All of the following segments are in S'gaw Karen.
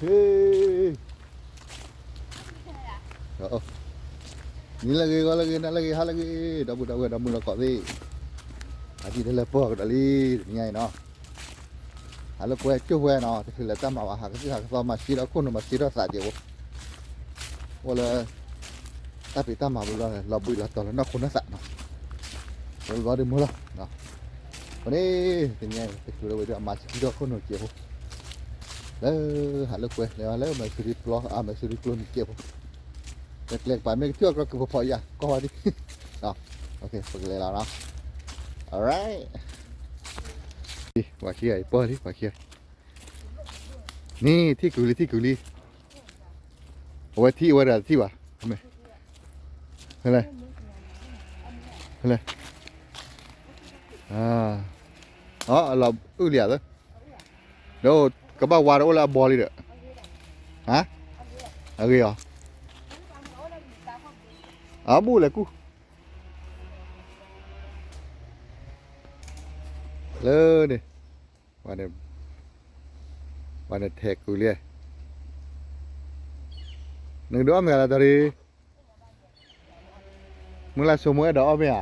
ဟ့ၣ်, နံၤလၢအဂ့ၤ ဂီၤလၢအဂ့ၤ နၤလၢအဂ့ၤ ဟါလၢအဂ့ၤ ဒီပုၢ်ဒီဝဲၢ်ဒီမုၢ်လီၤကီးသ့ၣ်, အဒံၣ်တလၢပှီၢ်ကဒီးလံ တနံၤအံၤနီၤ, ဟးလၢကွဲကၠိၣ်ဝဲနီၤ တချုးလၢတၢ်မၤဘၣ် ဟးကသုၣ်ဟးကသီ မၤစ့ဒီးခိၣ်နူာ် မၤစ့ဒီးသးကဲးဖိ, အိၣ်လၢ တၢ်ဖံးတၢ်မၤဘျီဘျီန့ၣ် လီၤဘှံးလီၤတီၤလၢနီၢ်ခိနီၢ်သးနီၤ, ဘျီဘျီဒ်မိၢ်လီၤ, အဃိန့ၣ် တနံၤအံၤ တချုးလၢဝဲဒၣ် မၤစ့ဒီးခိၣ်နူာ်ကဲးဖိ, လၢဟးလၢကွဲ လဲၤဝဲလၢမဲာ်ဆူၣ်ဒံကျိ အမဲာ်ဆူၣ်ဒံကျိနံၤကဲးဖိ, တကျဲကပၤမ့ၢ်ကထံၣ်အီၤကြီကပီၤဖီယၤ ကီၢ်ဝဲဒံး, ပကလဲၤလီၤနီၤ, alright, ပှၤခံဂၤအံၤ ပှၤလံ ပှၤခံဂၤ, န့ၣ် ထံၣ်ကုာ်လံ ထံၣ်ကုာ်လံ, အဝဲထံၣ်အဝဲဒၣ်တထံၣ်ဘၣ်, ဖဲလဲၣ်, ဖဲလဲၣ်, အလီၤအုၣ်လံဧါ, ဒီးကဘၣ်ဝါဒီးအိၣ်လၢအဘီလံဒီး, အဂ့ၤအီၤ, အဘူၣ်လဲၤကူၣ် လၢန့ၣ်, ပှၤန့ၣ်ထဲးကုာ်လံ, နကဒုးအီၣ်မ့ၢ်ဂၤလၢတၢ်ရ့, မုၢ်လၢ်ဆိမိၣ်အဲၣ်ဒိးအီၣ်မ့ၢ်ဧါ,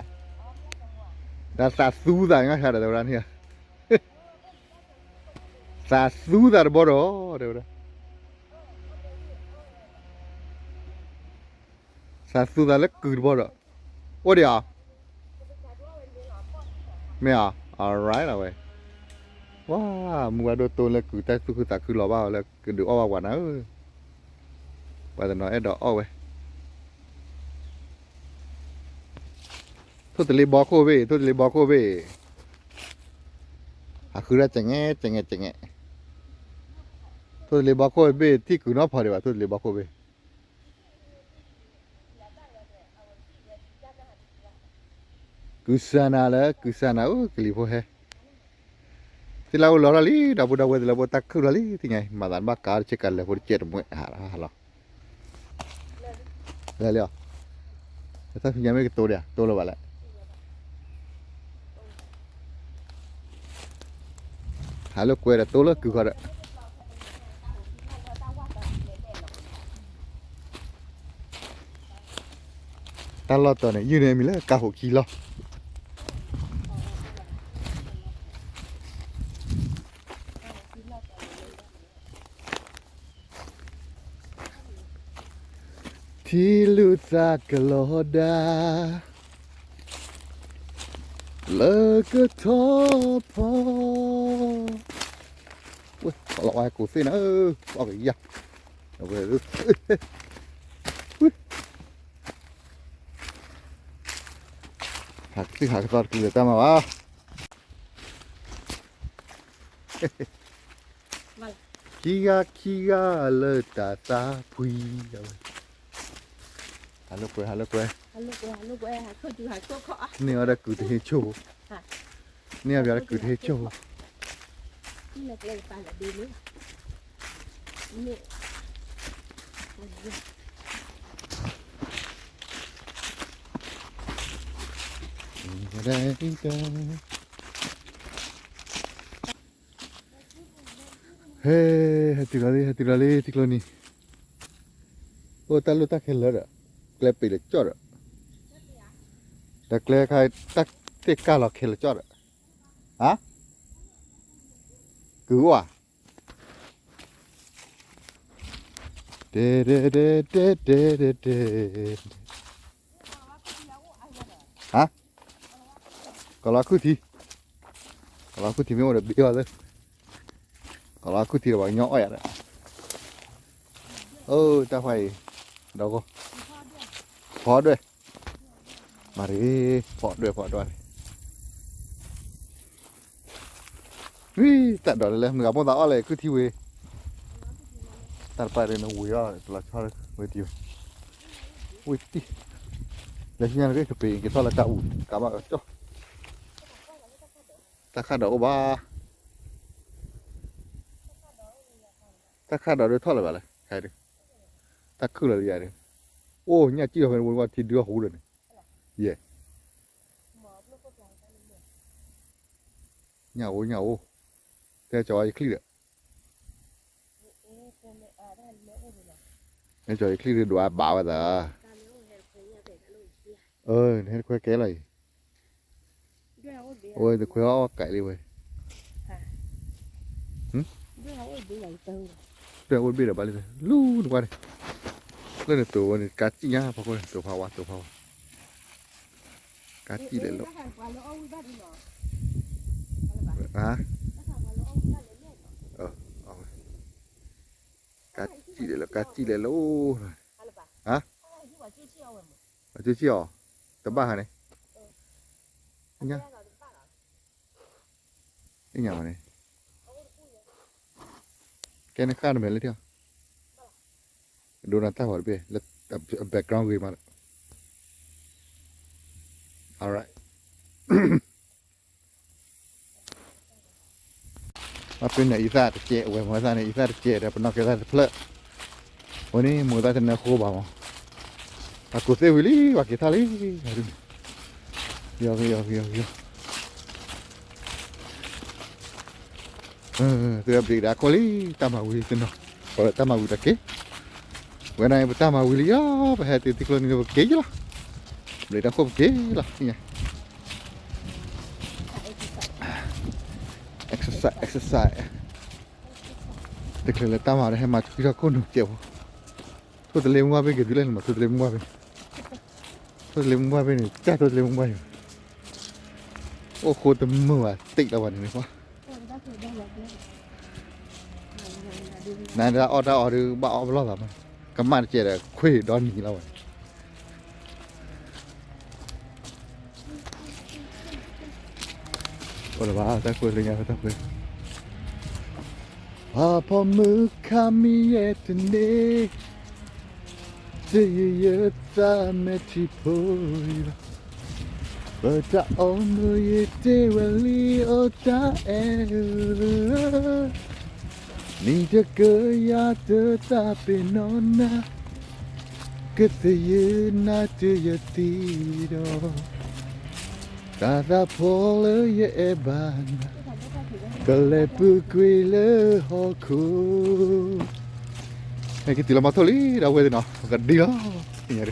ဒီးသးသူသးညီဆါဒီးတဲဝဲဒၣ်န့ၣ်, သးသူသးတဘီဒီး, တဲဝဲဒၣ်, သးသူသးလၢကုာ်တဘီဒီး, အိၣ်ဒံးဧါ, မ့ၢ်ဧါ, alright လီၤဝဲ, ပှၤမုၢ်ဝါဒိၣ်တိလၢကုာ်တၢ်သူၣ်ခုသးခုလီၤဘၣ်ဝဲလၢကဒုးအီၣ်ဘၣ်ပှၤနၤဧၢ, ပှၤတနီၤအဲၣ်ဒိးအီၣ်ဝဲ ထိၣ်တလ့ဘီခိၣ်ဘ့ၣ် ထိၣ်တလ့ဘီခိၣ်ဘ့ၣ်, ဟးဃုဒၣ်တငဲးတငဲးတငဲး, ထိၣ်တလ့ဘီခိၣ်ဘ့ၣ် ထံၣ်ကုာ်နီၢ်ဖီဒံးဘၣ် ထိၣ်တလ့ဘီခိၣ်ဘ့ၣ်, ကုာ်စၢ်နၤလၢ ကုာ်စၢ်နၤအိၣ် ကလံၤဖိဟဲ, သ့ၣ်လၢအိၣ်လီၤထီၣ်လံ ဒီပုၢ်ဒီဝဲၢ်သ့ၣ်လၢပအိၣ်တၢ်ခုၣ်ထီၣ်လံ သ့ၣ်ညါ မၤသးတဘၣ်ကါတဆ့ကၤလၢာ်ဖိတကဲးတမှဲးဟးလီၤ လဲၤလံအီၤ, တၢ်ဖံးညါမ့ၢ်ကတိၤဒံး တိၤလၢၤဘၣ်လဲၣ်, ဟးလၢကွဲဒီးတိၤလၢကုာ်ခီဒီး, တၢ်လီၢ်တီၤန့ၣ် ယုၢ်န့ၣ်မံၤလၢကါဟိးခံလီၤ ထံလုၢ်သးကလီၤဒါ လၢကထီၣ်ဖီ, ဝဲ လီၤဝဲကိးသ့ၣ်နၤ, အီၣ်ကယၤ, ဝဲ, ဟးကသံၣ်ဟးကသီတကလုာ်တၢ်မၤဘၣ် ခံဂၤခံဂၤလၢတၢ်သးဖှံ, ဟးလၢကွဲ ဟးလၢကွဲ, န့ၢ်အီၤဒီးကုာ်တဟ့ၣ်ဆိၣ်ဖိ, န့ၢ်အီၤဒီးကုာ်တဟ့ၣ်ဆိၣ်ဖိ, ဟဲ, ဟဲတုၤလီၤလံ ဟဲတုၤလီၤလံ ထံကျိနံၤ, အိၣ်တၢ်လိၣ်တၢ်ခဲလၢာ်ဒီး, ကျဲပံးလၢကၠီၣ်ဒီး, တၢ်ကျဲခါ တၢ်သ့ၣ်ကၢ်လီၤခဲလၢာ်ကၠီၣ်ဒီး, ဟါ, ကုၢ်အိၣ်ဧါ တဲတဲတဲတဲတဲတဲတဲ, ဟါ, ကီၤလီၤခုၣ်ထံ, ကီၤလီၤခုၣ်ထံမ့ၢ်အိၣ်ဒီးဘ့အီၤသ့, ကီၤလီၤခုၣ်ထံဒီးပှၤကညီအီၣ်ယၤဒီး, အိၣ်တၢ်ဖးအံၤ, ဒီး, ဖီဒွဲၣ်, မၤရ့, ဖီဒွဲၣ်ဖီဒွဲၣ် ဝံၤ တၢ်ဒိးလၢလၢ မုၢ်ဂၤမိၢ်သးအီၣ်လဲၣ် ခုၣ်ထံဝံၤ, တၢ်တပာ်ဒ်နဝံၤအီၣ် တလီၤဆီဝံၤတံၢ်, ဝံၤတံၢ်, လၢဆူညါနက့ၤကပ့ၤ က့ၤထီၣ်လၢတၢ်အူၤ ကးဘၣ်ကကၠီၣ်, တၢ်ခၣ်ဒိးအိၣ်ဘၣ်, တၢ်ခၣ်ဒိးဒုးထီၣ်လၢၤဘၣ်လဲၣ် ခဲအံၤဒုး, တၢ်ခုၣ်လီၤလံယၤဒုး, အိၣ် ညၣ်စံၣ်လီၤဖဲန့ၣ် ဝဲထံဒုးအဟူဒီးန့ၣ်, ယဲၢ် ညၣ်အိၣ် ညၣ်အိၣ်, တဲကၠီၤဝဲယချံၣ်ဒီး, န့ၣ်ကၠီၤယချံၣ်ဒုးဒွးဘၣ်ဝဲသး, အၢ နဟဲတခွဲကဲလီၤအံၤ, အဝဲတခွဲအီၣ်ကဲလံဝဲ, ဒွဲၣ်အိၣ်တဘ့ၣ်ဒီးဘၣ်လံ, လူၤနကွၢ်န့ၣ်, လၢနတိၤဝဲန့ၣ် ကါစံၣ်ညါဖီခိၣ်န့ၣ် တိၤဖးဝါ တိၤဖးဝါ, ကါစံၣ်လဲၤလီၤ, ကါစံၣ်လဲၤလီၤ ကါစံၣ်လဲၤလီၤ, ဟါ, အကၠိဆံၣ်အီၤ, တဘၣ်ဟါန့ၣ်, ညါ အညါဝဲန့ၣ်, ကဲနဃၣ်နမဲာ်လၢထံၣ်အီၤ, ဒိနၤတၢ်ဝဲတဘ့ၣ် လၢ background ဂ့ၤမး, alright, အဖဲန့ၣ် အံသၣ်တကဲး အဝဲမၤသၣ်န့ၣ် အံသၣ်တကဲးဒီး ပနီၢ်ကဲသၣ်တဖျၢၣ်, အဝဲန့ၣ် မိၢ်သၣ်တနၢဃိဘၣ်မး, အကိးသ့ၣ်ဝံၤလံ ပှၤက့ၤထီၣ်လံ, ယီၤကယီၤကယီၤကယီၤ သုအဘျံးဒၣ်ခိၣ်လံ, တၢ်မၤဝံၤတနီၤ, ပတၢ်မၤဝံၤတက့ၢ်, ဝဲဒၣ်ပတၢ်မၤဝံၤလံယီၤ, ပဟဲတုၤသံကျိနံၤလၢပက့ၤယလီၤ, ဘျံးတၢ်ခိၣ်ပက့ၤလီၤ, exercise exercise, တချုးလၢတၢ်မၤဒီးဟဲမၤသံထီၣ်ခိၣ်နူာ်ကဲးဖိ, ထိၣ်တလ့မူဘၣ်ဘ့ၣ်က့ၤတုၤလၢန့ၣ်မး ထိၣ်တလ့မူဘၣ်ဘ့ၣ်, ထိၣ်တလ့မူဘၣ်ဘ့ၣ်န့ၣ် ကၢ်ထိၣ်တလ့မူဘၣ်ယီၤ, အိၣ်ဃိတမုာ်ဘၣ် တ့ၢ်လီၤဘၣ်န့ၣ်န့ၣ်, နဒၣ်အီၣ်တၢ်အီၤဒုး ဘၣ်အီၣ်ပလီၢ်သးမး, ကမၣ်တကဲးဒီး ခွ့ၣ်ဒီနံၤလီၤဘၣ်န့ၣ် အိၣ်လၢၤဘၣ် တၢ်ကွဲးလၢညါတၢ်ကွဲး, ပှၤဖီမုၢ်ခါမံယဲၢ်တနံၤ, တယုၢ်ယသးမဲာ်ထံဖိလီၤ, ပတၢ်အိၣ်မူယတ့ဝဲလံအိၣ်တၢ်အဲၣ်, နံၤတကယၤတသးပ့ၤနီၣ်နၤ, ကသယုၢ်နၤတုၤယသံဒီး, တၢ်သးဖီလၢယအဲၣ်ဘၣ်နၤ, ကလဲၤပူၤကွံာ်လၢဟီၣ်ခိၣ်, ဟဲက့ၤတုၤလီၤမီၤထိၣ်လံ ဒီပုၢ်ဝဲၢ်သ့ၣ်နီၤ ပကဒံလီၤ, သ့ၣ်ညါဒ်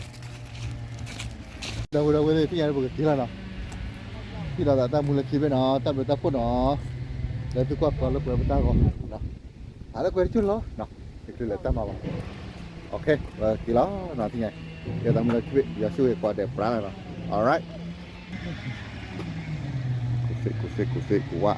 ဒီပုၢ်ဝဲၢ်သ့ၣ် သ့ၣ်ညါဒ်ပကက့ၤလီၤနီၤ, ဟံၣ်လီၤသးတၢ်မူလၢခံဘ့ၣ်နီၤ တၢ်ဘျုးတၢ်ဖှိၣ်နီၤ, လၢသုကွၢ်ကီလၢကွဲးပတၢ်ဂီၤ, ဟးလၢကွဲးတကၠိလီၤ, တချုးလၢတၢ်မၤဘၣ်, ပက့ၤလီၤနီၤ သ့ၣ်ညါ, ကဲတၢ်မူလၢခံဘ့ၣ် ယွၤဆိၣ်ဂ့ၤကိးဂၤဒဲးပြးလီၤနီၤ, alright, ကူၣ်သ့ကူၣ်သ့ကူၣ်သ့ကူၣ်ဝါ